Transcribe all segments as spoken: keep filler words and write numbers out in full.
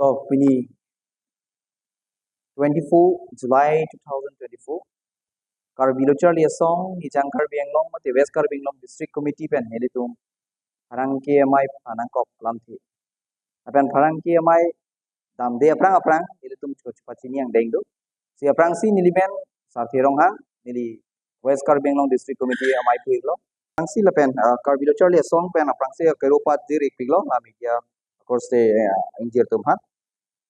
To pini twenty-four July two thousand twenty-four, Karbi Lo Charli Asong, Nijang Karbi Anglong mate West Karbi Anglong District Committee pen nelitum pherangke amei phan nangkok alamthe. Lapen pherangke amei damde aphrang aphrang nelitum chokche pachini angdeng do. Si aphrangsi neli men Sarthe Ronghang, neli West Karbi Anglong District Committee amei pu-iklo. Aphrangsi lapen, uh, Karbi Lo Charli Asong pen aphrangsi kero pat dir-ikpiklo la media, of course, te, uh, ingjir atum aphan.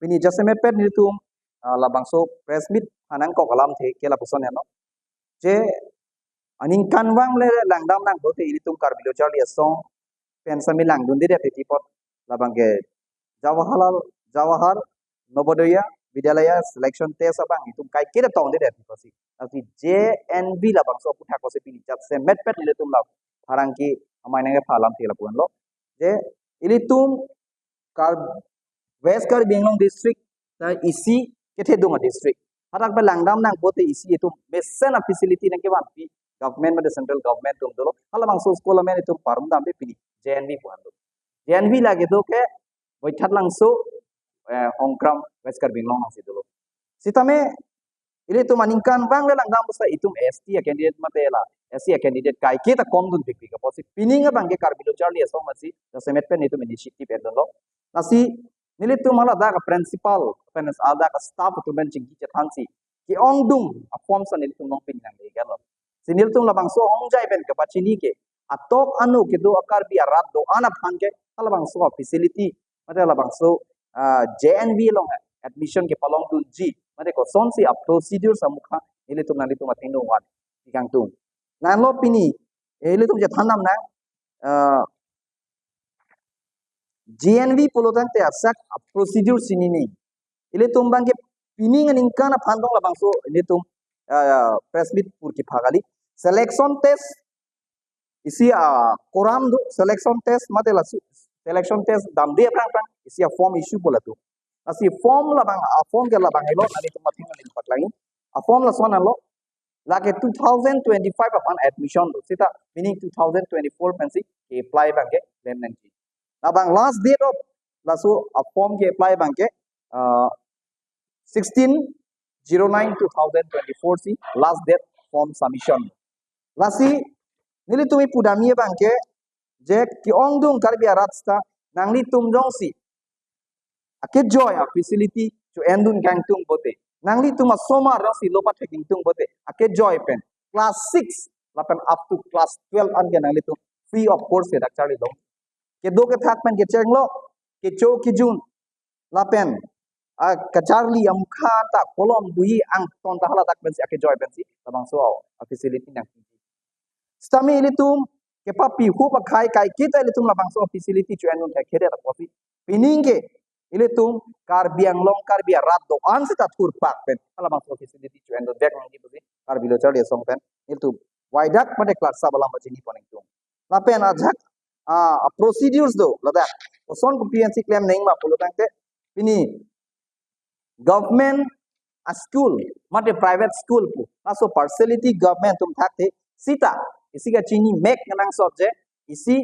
Pini jasemet pen nelitum, uh, labangso press meet phan nangkok alamthe ke lapuson heno. Je aningkanvang le langdam nang bote ilitum Karbi Lo Charli Asong pen sami langdundedet titi apot labangke Jawaharlal, Jawahar Navodaya Vidyalaya selection test abang itum kaiketa tongdedet titi apotsi. Lasi J N V labangso aphuthak apotsi pini jasemet pen ilitum la pherangke amei nangkepha alamthe lapu-anlo. Je ilitum Kar West Karbi Anglong District ta isi kethedung a-district. Hadak pen langdam nang bote isi itum mesen a-facility nangkevanpi government mate central government atum dolo. Halabangso school amen itum parum damde pini J N V pu-an do. J N V lake do ke Boithalangso, eh, Hongkram West Karbi Anglong alongsi dolo. Sitame ilitum aningkanvang le langdam pusi itum S T a-candidate mate la S C a-candidate kaiketa komdunpikpik apotsi pining abangke Karbi Lo Charli Asong masi jasemet pen itum initiative endunlo. Lasi nelitum haladak a-principal pen haladak a-staff atum pen chingki chethansi ke-ongdung a-form sa nelitum nong pini nangleganlo. Si nelitum labangso ongjai pen kepachini ke atok anu kedo a-Karbi arat do-an aphan ke halabangso a-facility mate labangso, ah, J N V along admission kepalongdunji mate kosonsi a-procedure amukha ilitum nanglitum athengno van ikangtung. Nanglo pini, eh, ilitum chethan nam nang, ah, J N V pulo tangte asak a-procedure chinine. Ilitum abangke pining aningkan aphan tong labangso ilitum, ah, press meet pur kepha kali. Selection test isi a-quorum do, selection test mate laso selection test damde aphrang aphrang isi a-form issue pu la do. Lasi form labang, a-form ke labang helo, nanglitum athengno nangpaklang. A-form lason anlo, lake two thousand twenty-five aphan admission do. Seta meaning two thousand twenty-four pensi ke-apply abangke klem nangji. Labang last date of laso a-form ke-apply abangke, ah, sixteen zero nine two thousand twenty-four si last date form submission. Lasi nelitum ipudamji abangke je ke-ongdung Karbi arat seta nanglitum jongsi akejoi a-facility cho-endun kangtung bote, nanglitum asomar jongsi lo pathek ingtung bote, akejoi pen class six lapen up to class twelve anke nanglitum free of cost ke dak charlidun. Kedo kethak pen kechenglo, kecho kejun lapen, ah, kacharli amukha ta kolom bohi angton ta haladak pensi akejoi pensi labangso a-facility nang. Sitame ilitum kepapi hup akhai kaiketa ilitum labangso a-facility cho-endun thekthedet apotsi pining ke ilitum Karbi Anglong Karbi arat do-an seta thurpak pen labangso a-facility cho-endun vek nangji pusi Karbi Lo Charli Asong pen ilitum waidak mate klarsa balam pachini pon ingtung. Lapen ajak, ah, a-procedures do ladak. Koson kopi ansi klem nangma pulo tangte pini government a-school mate private school pu laso partiality government atum thakthe, seta isi kachini mek nangsob je isi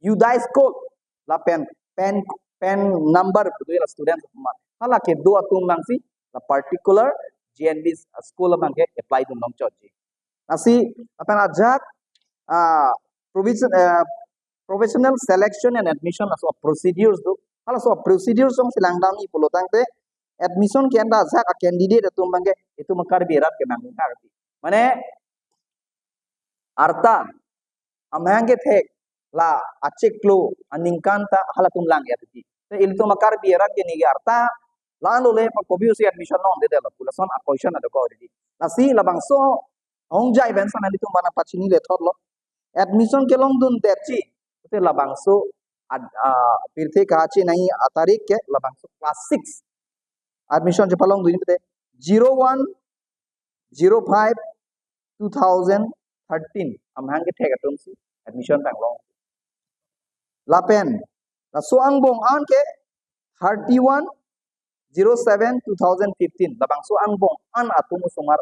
UDISE code lapen PAN, PAN number pu do la student atum aphan. Hala kedo atum nangsi la particular J N V school abangke apply dun longchotji. Lasi lapen ajak, ah, provision, eh, professional selection and admission laso procedures do. Halaso procedures jongsi langdamji pulo tangte admission ke-en ta ajak a-candidate atum abangke itum a-Karbi arat ke nangkok. Mane arta amahang kethek la achiklo aningkan ta halatum lang ya titi. Te ilitum a-Karbi arat ke neli arta la-an lole pa kopi usi admission longdedetlo pu lason a-question adokok titi. Lasi labangso ongjai pen sa nanglitum aphan pachini lethotlo. Admission kelongdundetji te labangso ad-, ah, pirthe kachi nai atarik ke labangso class six admission chepalongdun te zero one zero five two thousand thirteen amahang kethek atumsi admission tang long. Lapen laso angbong an ke thirty-one zero seven two thousand fifteen, labangso angbong an atum osomar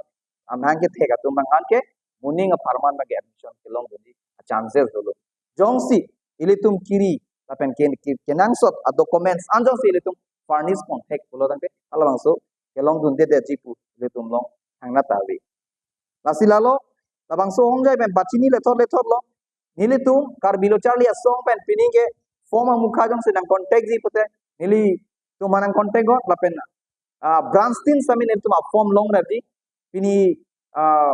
amahang kethek atum abang an ke moning apharman abangke admission kelongdunji a-chances dolo. Jongsi ilitum kiri lapen ke, ke, kenangsot a-documents an jongsi ilitum furnish pon thek pulo tangte halabangso kelongdundedetji pu ilitum along thangnat ave. Lasi lalo, labangso ahongjai pen pachini lethot lethotlo. Nelitum Karbi Lo Charli Asong pen pini ke form amukha jongsi nang contact ji pute, nelitum nang contact got lapen, ah, branch tin sami nelitum a form longrapji. Pini, ah,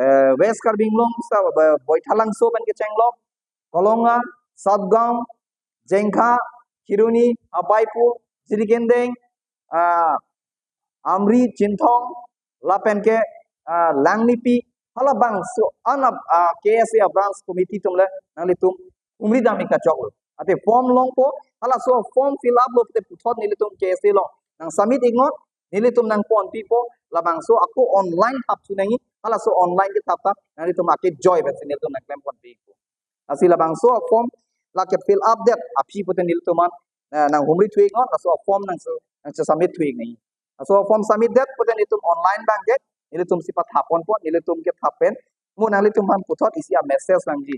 eh, West Karbi Anglong sa, eh, Baithalangso pen kechenglok, Kolonga, South Gaon, Jengkha, Kheroni, Abaipur, Jirikindeng, ah, Amri, Chinthong, lapen ke, ah, Langmepi, halabangso anap, ah, K S A branch committee atum le nanglitum humri dam ik kachoklo. Ate form longpo, halaso form fill up lo pute puthot nelitum K S A along nang submit iknon, nelitum nang ponpipo, labangso ako online thap thu nangji, halaso online kethap ta nanglitum ake join pensi nelitum nang klem ponpi ikpo. Lasi labangso form lake fill up det aphi pute nelitum an, eh, nang humri thu iknon, laso form nang se, nang se submit thu ik nangji. Laso form submit det pute nelitum online abangke nelitum si pathap ponpo, nelitum kethap pen mo nanglitum aphan puthot isi a message nangji.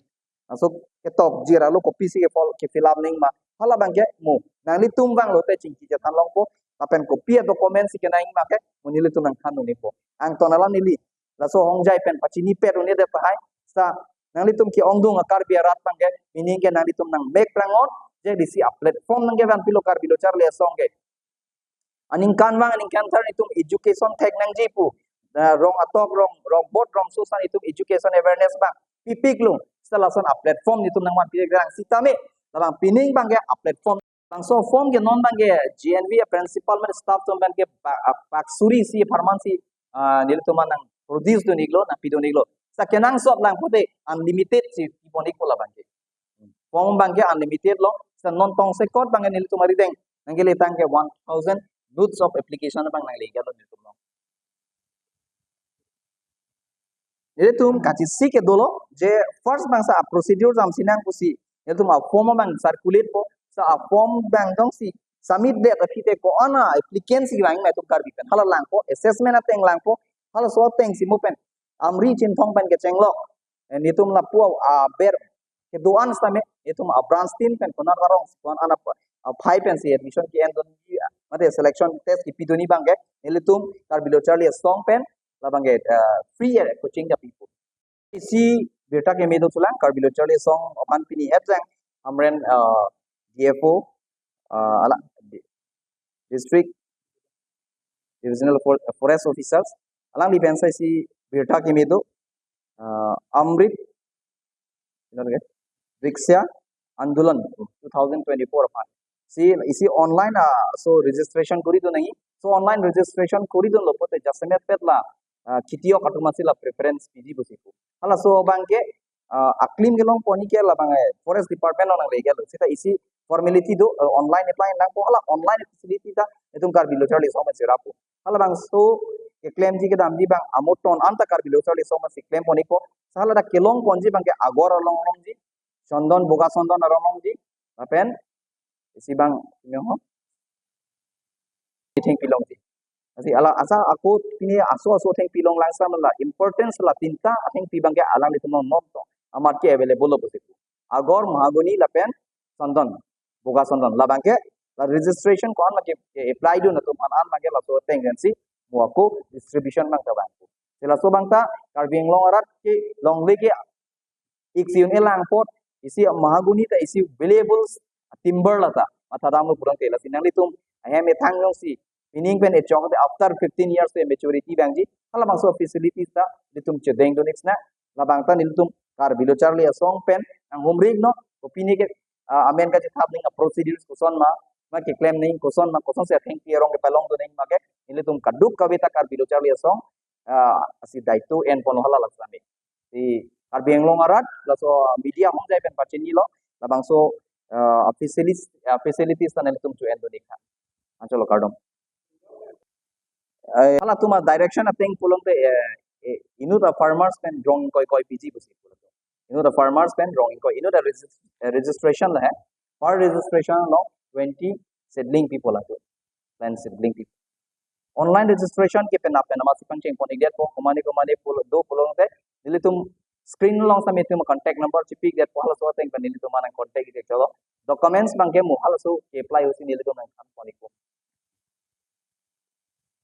Laso ketokji ra lo kopisi ke form ke fill up nangji ma, halabangke mo nanglitum vanglote chingki chethan longpo, lapen kopi a document si kenangji ma ke mo nelitum nang than un ikpo. Angton alam neli laso ahongjai pen pachini pet un-edet tahai. Sa nanglitum ke-ongdung a Karbi arat abangke, meaning ke nanglitum nang mek prang on, je disi a platform nang kevan pilo Karbi Lo Charli Asong ke. Aningkanvang aningkanthar itum education thek nangji pu, eh, rong atok, rong, rong bot, rongso san itum education awareness abang pipiklo. Seta lason a platform nelitum nang vanpi rang sitame, labang pining abangke a platform. Bangso form ke non abangke G N V a principal mate staff atum abangke ba-, a, pak suri isi apharman si, ah, nelitum an nang produce dun iklo, nang pidun iklo. Seta kenangsot lang pute unlimited si pipon ikpo labangke. Form abangke unlimited lo, seta non tongsekot abangke nelitum arideng nang kele tangke one thousand notes of application abang nang legalo nelitum along. Nelitum kachisi ke dolo, je first abangsa a procedure jam sinang pusi nelitum a form abang circulate po, seta a form abang jongsi submit det aphi te ko-an a applicant si vang ma itum Karbi pen, hala langpo, assessment ateng langpo, halaso ateng si mo pen Amri, Chinthong pen kechenglok, eh, nelitum lapu aber kedo-an sitame nelitum a branch tin pen konat arong si ko-an an ap-, aphai pensi admission ke-endunji mate selection test kipidunji abangke nelitum Karbi Lo Charli Asong pen labangke, eh, free, eh, coaching ta pipo. Isi birta keme do chulang, Karbi Lo Charli Asong aphan pini hepjang amren, eh, D F O, eh, ala di-, District Divisional For-, Forest Officers, alangli pensi isi birta keme do, eh, Amrit, you know, Vriksha Andolan two thousand twenty-four aphan. Si isi online, ah, so registration kori dun nangji. So online registration kori dunlo pote jasemet pet la, ah, kiti-ok atum asi la preference piji pusi pu. Halaso abangke, ah, aklim kelong pon-ik ke labang, eh, Forest Department along nang legalo. Seta isi formality do, eh, online apply nangpo, hala online facility ta itum Karbi Lo Charli Asong pen si rappo. Halabangso keklemji kedamji abang amo ton anta Karbi Lo Charli Asong pen si klem pon-ikpo. Seta hala ta kelong ponji abangke agor along longji, Chandon, Boga Chandon along longji, lapen isi abang, you know, thengpi longji. Lasi hala asa ako pini aso aso thengpi long langsam la importance la tinta athengpi abangke alanglitum non non to amat ke available lo pusi pu. Agor, Mahagoni lapen Chandon, Boga Chandon. Labangke la registration ko-an ma ke, ke apply dun atum an an abangke laso ateng pensi mo ako distribution abang ta vangpo. Seta laso abang ta Karbi Anglong arat kelongle ke ik si un-e lang apot, isi Mahagoni ta isi valuable timber la ta matha damlo pulang te. Lasi nanglitum ahem ethang jongsi pining pen echok te after fifteen years te maturity vangji, halabangso facilities ta nelitum chedeng dun-ik sina, labang ta nelitum Karbi Lo Charli Asong pen nang humri iknon, kopine ke, ah, amen kachethap nangji a procedures koson ma, ma keklem nangji koson ma, kosonsi athengpi arong kepalong dun nangji ma ke nelitum kadokave ta Karbi Lo Charli Asong, ah, asi daito en ponlo hala laksami. Si Karbi Anglong arat, laso media ahongjai pen pachinilo, labangso, eh, facilities, eh, facilities ta nelitum cho-endun-ik tha. Anchot lo, kardom. Eh, halatum a direction ateng pulote, eh, eh, inut a farmers pen rong ingkoi koi piji pusi pulo. Inut a farmers pen rong ingkoi, inut a regis-, eh, registration lo he. Per registration lo twenty seedling pi pulo, plant seedling pi. Online registration ke penap penap si pangcheng pon-ikdet po, komane komane pulo, do pulote nelitum Screen along sitame itum contact number chipikdetpo, halaso ateng pen nelitum nang contact ik chotlo. Documents abangke mo halaso ke-apply ahutsi nelitum nangthanpon ikpo.